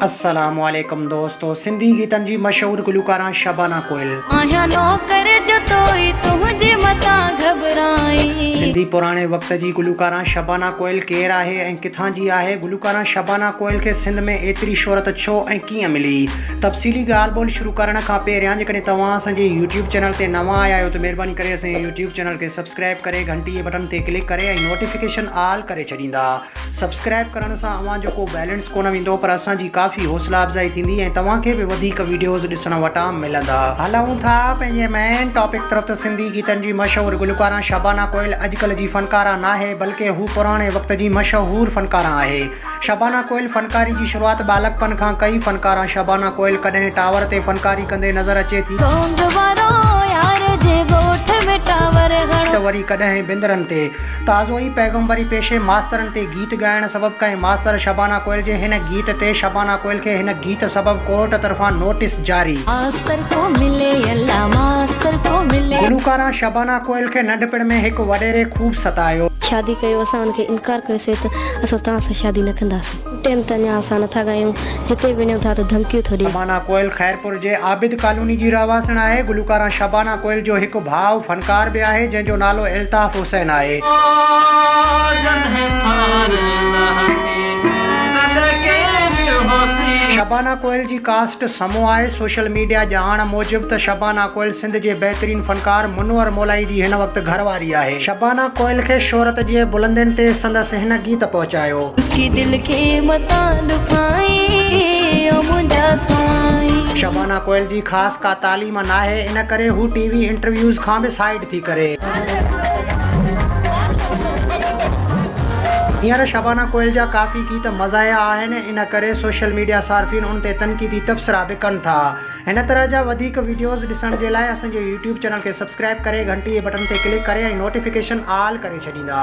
السلام عليڪم دوستو سنڌي گيتن جي مشهور گلوڪاران شبانه ڪوئل. آهيان نوڪر جو توئي تنهنجي متان گهٻرائين. سنڌي پراڻي وقت جي گلوڪاران شبانه ڪوئل ڪير آهي ۽ ڪٿان جي آهي گلوڪاران شبانه ڪوئل کي سنڌ ۾ ايتري شهرت ڇو ۽ ڪيئن ملي تفصيلي ڳالهه ٻولهه شروع ڪرڻ کان پهريان جيڪڏهن توهان اسان جي يوٽيوب چينل تي نوان آيا آهيو ته مهرباني ڪري اسان جي يوٽيوب چينل کي سبسڪرائب ڪري گهنٽي جي بٽڻ تي ڪلڪ ڪري ۽ نوٽيفڪيشن آل ڪري ڇڏيندا. سبسڪرائب ڪرڻ سان اوهان جو ڪو بيلنس ڪونه ويندو پر اسان جي ڪافي حوصلا افزائي ٿيندي ۽ توهان کي به وڌيڪ ويڊيوز ڏسڻ وٽان ملندا. هلون ٿا پنهنجي مين ٽاپڪ طرف ته سنڌي گيتن جي مشهور گلوڪاران شبانه ڪوئل اڄڪلهه جي فنڪارا ناهي بلڪه هو پراڻي وقت جي مشهور فنڪاران آهي. شبانه ڪوئل فنڪاري جي شروعات ٻالڪپن کان ڪئي فنڪاران شبانه ڪوئل ڪڏهن ٽاور تي فنڪاري ڪندي نظر اچي ٿي. سونگ وارو يار جي ڳوٺ ۾ ٽاور هڻو. ته وري ڪڏهن بندرن تي. تازو ئي پيغمبري پيشي ماسترن تي گيت ڳائڻ سبب ڪنهن ماستر شبانه ڪوئل جي هن گيت تي شبانه ڪوئل کي هن گيت سبب ڪورٽ طرفان نوٽيس جاري. ماستر ڪو ملي الله ماستر ڪو ملي. گلوڪاران شبانه ڪوئل کي ننڍپڻ ۾ هڪ وڏيري خوب ستايو. شادي ڪيو اسان ان کي انڪار ڪيوسين ته اسان توهان سان شادي نه ڪنداسين. ٽيم ته اڃا اسان نٿا ڳايون جتي به وڃون ٿا ته ڌمڪيون ٿو ڏي. شبانه ڪوئل خيرپور جي عابد ڪالوني جي رهواسڻ آهي. گلوڪاران شبانه ڪوئل جو هڪ ڀاء فنڪار به آهي جنهن جو نالو الطاف حسين آهي. شبانه ڪوئل جي ڪاسٽ سمو آهي. سوشل ميڊيا ڄاڻ موجب ته شبانه ڪوئل سنڌ جي بهترين فنڪار منور مولائي جي هن وقت گهر واري آهي. شبانه ڪوئل کي شهرت جي بلندين تي سندس هن گيت پهچايو. ڏکي دل کي متان ڏکائين او منهنجا سائين. شبانه ڪوئل جي خاص ڪا تعليم ناهي ان ڪري هو ٽي وي انٽرويوز کان به سائيڊ ٿي ڪري. هينئر شبانه ڪوئل جا ڪافي گيت مزاحيه آهن ان ڪري سوشل ميڊيا صارفين ان تي تنقيدي تبصرا به ڪن ٿا. هن طرح جا وڌيڪ وڊيوز ڏسڻ جي لاء اسان جي يوٽيوب چينل کي سبسڪرائب ڪري گهنٽي جي بٽڻ تي ڪلڪ ڪري ۽ نوٽيفڪيشن آل ڪري ڇڏيندا.